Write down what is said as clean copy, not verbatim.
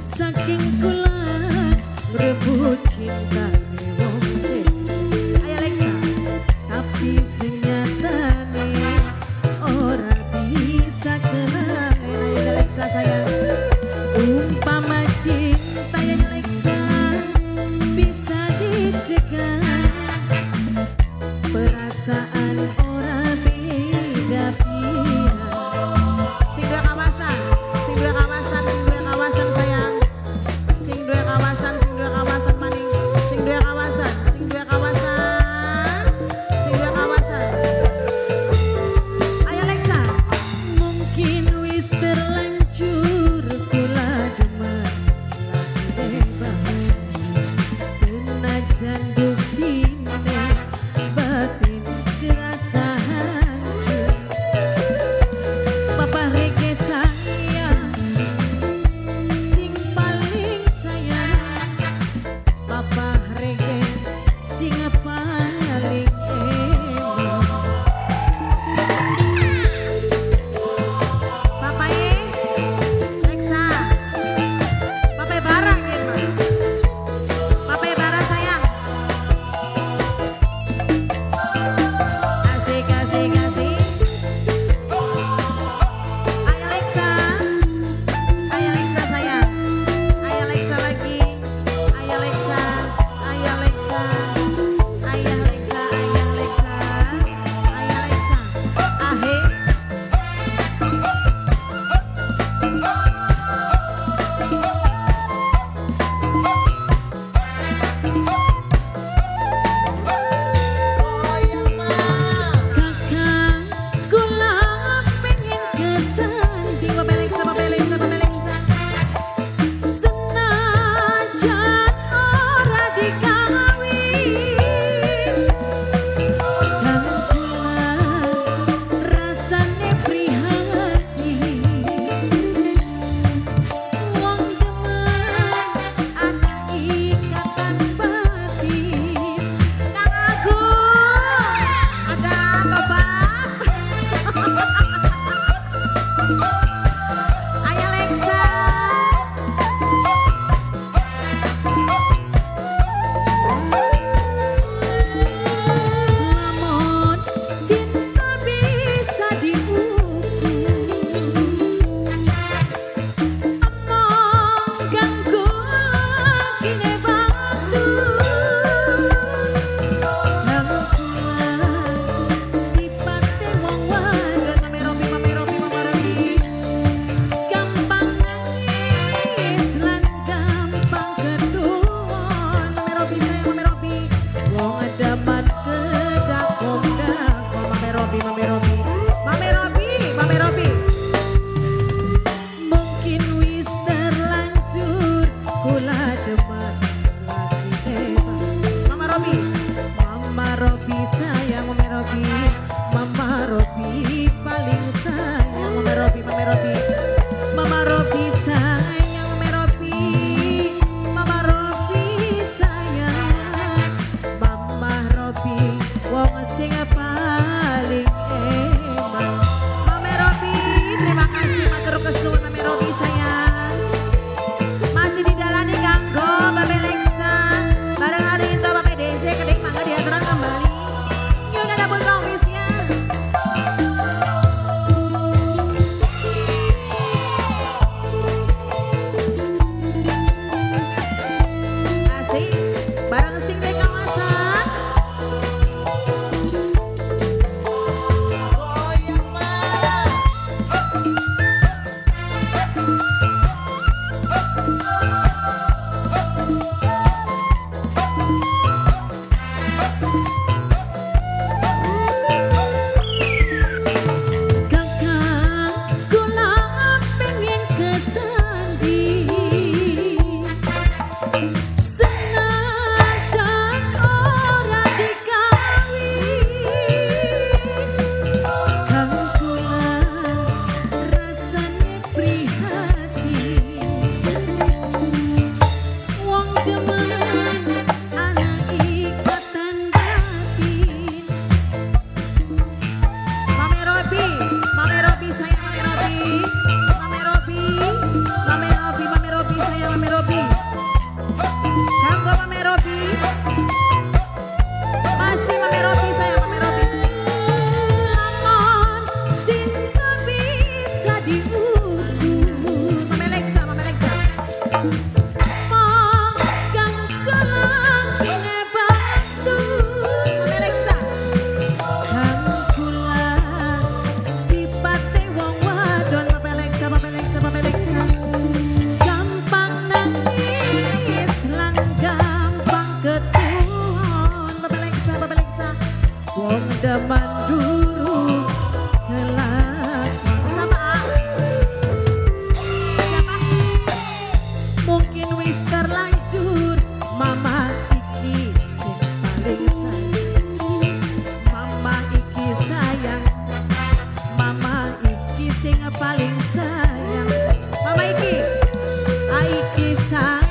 Saking kula ngrebut cintane wong sing. Ayo Alexa. Tapi sing nyatane ora bisa kelalen. Ayo Alexa sayang. Umpama cinta yang Alexa bisa dicegah, perasaan ora beda pihak. Sing duwe kawasan, sing duwe kawasan, sing duwe kawasan sayang. Sing duwe kawasan, sing duwe kawasan maning. Sing duwe kawasan, sing duwe kawasan, sing duwe kawasan. Ayo Alexa. Mungkin wis terlanjur kula demen lakine banget. Senajan buktine batin kerasa hancur. Papa Reke sayang, sing paling sayang. Papa Reke sing paling eling. Papae Lexa. Papae Bara gitu. Papae Bara sayang. Asik asik asik. Ayo Alexa. Ayo Alexa sayang. Ayo Alexa lagi. Ayo Alexa. Ayo Alexa. Ayo Alexa, ayo Alexa. Ayo Alexa. Ahe. Kakang kula pengen kesanding. Bapak Alexa, Bapak Alexa, Bapak Alexa. Senajan ora dikawin, kang kula rasane prihatin. Wong demen ana ikatan batin. Kang Agung ada tobat. Ayo Alexa. Lamun cinta bisa diukur, among ganggu kine batu. Kang kula sipate wong wadon. Mame Robi, Mame Robi, Mame Robi. Gampang nangis lan gampang ketuwon. Mame Robi sayang, Mame Robi. Wong demen kedakom-dakom. Mame Robi, Mame Robi. Mame Robi, Mame Robi. Mungkin wis terlanjur kula demen lakine. Mama Robi, Mama Robi sayang, Mama Robi. Mama Robi paling sayang. Mama Robi, Mama Robi. Mama Robi sayang, Mama Robi. Mama Robi sayang. Mama Robi wong sing paling eman. Mama Robi, terima kasih matur kesuwun Mama Robi sayang. Masih didalani Kang Mong kang kulakine batu. Alexa. Kang kula sipate wong wadon. Papa Alexa, Papa Alexa, Papa Alexa. Gampang nangis lan gampang ketuon. Papa Alexa, Papa Alexa. Wong demen durung kelakon. Sama siapa? Mungkin wis terlanjur, mama iki sing paling sayang. Mama iki sayang. Mama iki sing paling sayang. Mama iki, ah, iki sayang.